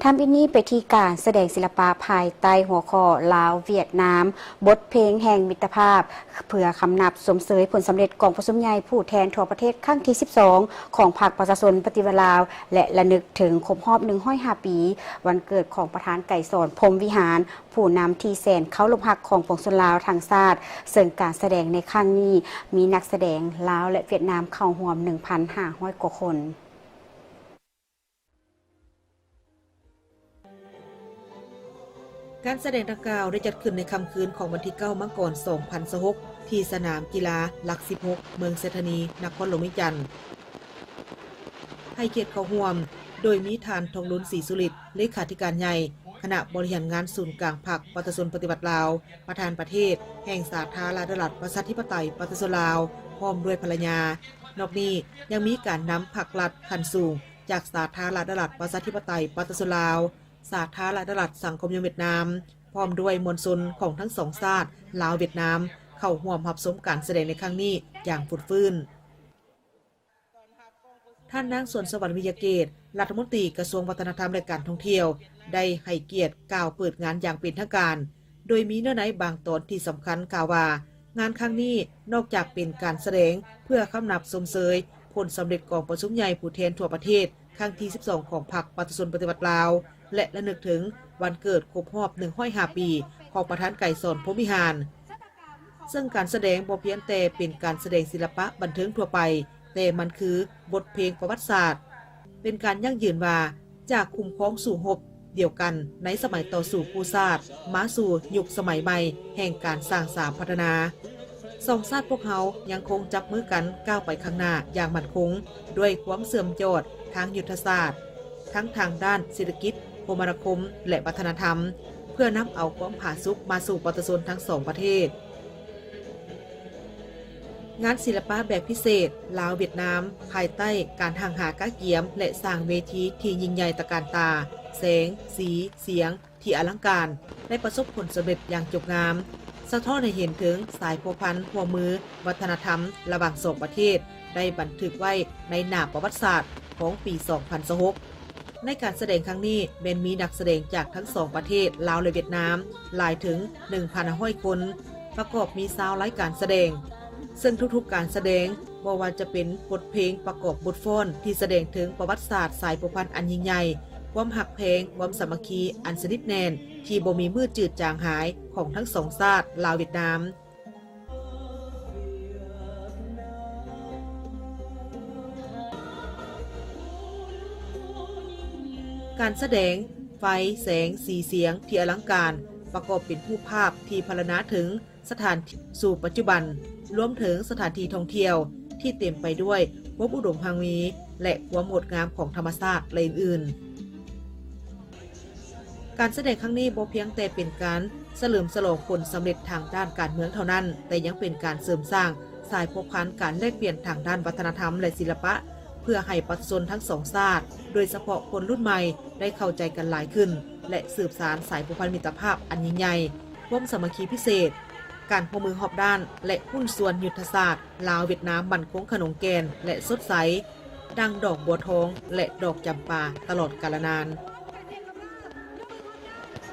ນຳອີກນີ້ໄປທີ່ການສະແດງສິລະປະພາຍໃຕ້ຫົວຂໍ້ ລາວ-ຫວຽດນາມ ບົດເພງແຫ່ງມິດຕະພາບ ເພື່ອຄຳນັບຊົມເຊີຍຜົນສຳເລັດກອງປະຊຸມໃຫຍ່ຜູ້ແທນທົ່ວປະເທດຄັ້ງທີສິບສອງ ຂອງພັກປະຊາຊົນປະຕິວັດລາວ ແລະ ລະນຶກເຖິງຄົບຮອບໜຶ່ງຮ້ອຍຫ້າປີ ວັນເກີດຂອງປະທານໄກສອນ ພົມວິຫານ ຜູ້ນຳທີ່ແສນເຄົາລົບຮັກຂອງປວງຊົນລາວທັງຊາດ, ເຊິ່ງການສະແດງໃນຄັ້ງນີ້ ມີນັກສະແດງລາວ ແລະ ຫວຽດນາມເຂົ້າຮ່ວມໜຶ່ງພັນຫ້າຮ້ອຍກວ່າຄົນ. ການສະແດງດັ່ງກ່າວໄດ້ຈັດຂຶ້ນໃນຄ່ຳຄືນຂອງວັນທີເກົ້າ ມັງກອນ ສອງພັນຊາວຫົກ ທີ່ສະໜາມກິລາຫຼັກສິບຫົກ ເມືອງໄຊທານີ ນະຄອນຫຼວງວຽງຈັນ. ໃຫ້ກຽດເຂົ້າຮ່ວມໂດຍມີທ່ານ ທອງລຸນ ສີສຸລິດ ເລຂາທິການໃຫຍ່ຄະນະບໍລິຫານງານສູນກາງພັກປະຊາຊົນປະຕິວັດລາວ, ປະທານປະເທດແຫ່ງສາທາລະນະລັດ ປະຊາທິປະໄຕ ປະຊາຊົນລາວ ພ້ອມດ້ວຍພັນລະຍາ. ນອກນີ້ຍັງມີການນຳພັກລັດຂັ້ນສູງຈາກສາທາລະນະລັດ ປະຊາທິປະໄຕ ປະຊາຊົນລາວ, ສາທາລະນະລັດສັງຄົມນິຍົມຫວຽດນາມ ພ້ອມດ້ວຍມວນຊົນຂອງທັງສອງຊາດ ລາວ-ຫວຽດນາມ ເຂົ້າຮ່ວມຮັບຊົມການສະແດງໃນຄັ້ງນີ້ຢ່າງຟົດຟື້ນ. ທ່ານນາງ ສວນສະຫວັນ ວິຍະເກດ ລັດຖະມົນຕີກະຊວງວັດທະນະທຳ ແລະ ການທ່ອງທ່ຽວ ໄດ້ໃຫ້ກຽດກ່າວເປີດງານຢ່າງເປັນທາງການ, ໂດຍມີເນື້ອໃນບາງຕອນທີ່ສຳຄັນກ່າວວ່າ ງານຄັ້ງນີ້ນອກຈາກເປັນການສະແດງເພື່ອຄຳນັບຊົມເຊີຍຜົນສຳເລັດກອງປະຊຸມໃຫຍ່ຜູ້ແທນທົ່ວປະເທດຄັ້ງທີສິບສອງ ຂອງພັກປະຊາຊົນປະຕິວັດລາວ ແລະ ລະນຶກເຖິງວັນເກີດຄົບຮອບໜຶ່ງຮ້ອຍຫ້າປີຂອງປະທານໄກສອນ ພົມວິຫານ, ເຊິ່ງການສະແດງບໍ່ພຽງແຕ່ເປັນການສະແດງສິລະປະບັນເທີງທົ່ວໄປ, ແຕ່ມັນຄືບົດເພງປະຫວັດສາດ, ເປັນການຢັ້ງຢືນວ່າ ຈາກຄຸ້ມຄອງສູ້ຮົບດຽວກັນໃນສະໄໝຕໍ່ສູ້ກູ້ຊາດ ມາສູ່ຍຸກສະໄໝໃໝ່ແຫ່ງການສ້າງສາພັດທະນາ. ສອງຊາດພວກເຮົາຍັງຄົງຈັບມືກັນກ້າວໄປຂ້າງໜ້າຢ່າງໝັ້ນຄົງ ດ້ວຍຄວາມເຊື່ອມຍອດທາງຍຸດທະສາດ, ທັງທາງດ້ານເສດຖະກິດ, ຄົມມະນາຄົມ ແລະ ວັດທະນະທຳ, ເພື່ອນຳເອົາຄວາມຜາສຸກມາສູ່ປະຊາຊົນທັງສອງປະເທດ. ງານສິລະປະແບບພິເສດລາວ-ຫວຽດນາມ ພາຍໃຕ້ການຮັ່ງຫາກະກຽມ ແລະ ສ້າງເວທີທີ່ຍິ່ງໃຫຍ່ຕະການຕາ, ແສງ, ສີ, ສຽງທີ່ອະລັງການ ໄດ້ປະສົບຜົນສຳເລັດຢ່າງຈົບງາມ, ສະທ້ອນໃຫ້ເຫັນເຖິງສາຍພົວພັນຮ່ວມມືວັດທະນະທຳລະຫວ່າງສອງປະເທດ ໄດ້ບັນທຶກໄວ້ໃນໜ້າປະຫວັດສາດຂອງປີສອງພັນຊາວຫົກ. ໃນການສະແດງຄັ້ງນີ້ແມ່ນມີນັກສະແດງຈາກທັງສອງປະເທດ ລາວ ແລະ ຫວຽດນາມ ຫຼາຍເຖິງໜຶ່ງພັນຫ້າຮ້ອຍຄົນ, ປະກອບມີຊາວລາຍການສະແດງ, ເຊິ່ງທຸກໆການສະແດງ ບໍ່ວ່າຈະເປັນບົດເພງປະກອບບົດຟ້ອນທີ່ສະແດງເຖິງປະຫວັດສາດສາຍພົວພັນອັນຍິ່ງໃຫຍ່, ຄວາມຮັກແພງ, ຄວາມສາມັກຄີອັນສະໜິດແໜ້ນທີ່ບໍ່ມີມື້ຈືດຈາງຫາຍຂອງທັງສອງຊາດ ລາວ-ຫວຽດນາມ. ການສະແດງ ໄຟ, ແສງ, ສີ, ສຽງທີ່ອະລັງການ ປະກອບເປັນຮູບພາບທີ່ພັນລະນາເຖິງສະຖານທີ່ສູ່ປັດຈຸບັນ, ລວມເຖິງສະຖານທີ່ທ່ອງທ່ຽວທີ່ເຕັມໄປດ້ວຍຄວາມອຸດົມຮັ່ງມີ ແລະ ຄວາມງົດງາມຂອງທຳມະຊາດ ແລະ ອື່ນໆ. ການສະແດງຄັ້ງນີ້ບໍ່ພຽງແຕ່ເປັນການສະເຫຼີມສະຫຼອງຜົນສຳເລັດທາງດ້ານການເມືອງເທົ່ານັ້ນ, ແຕ່ຍັງເປັນການເສີມສ້າງສາຍພົວພັນການແລກປ່ຽນທາງດ້ານວັດທະນະທຳ ແລະ ສິລະປະ ເພື່ອໃຫ້ປະຊາຊົນທັງສອງຊາດ, ໂດຍສະເພາະຄົນລຸ້ນໃໝ່ ໄດ້ເຂົ້າໃຈກັນຫຼາຍຂຶ້ນ ແລະ ສືບສານສາຍພົວພັນມິດຕະພາບອັນຍິ່ງໃຫຍ່, ຄວາມສາມັກຄີພິເສດ, ການຮ່ວມມືຮອບດ້ານ ແລະ ຫຸ້ນສ່ວນຍຸດທະສາດ ລາວ-ຫວຽດນາມໝັ້ນຄົງຂະໜົງແກ່ນ ແລະ ສົດໃສ ດັ່ງດອກບົວທອງ ແລະ ດອກຈຳປາຕະຫຼອດກາລະນານ.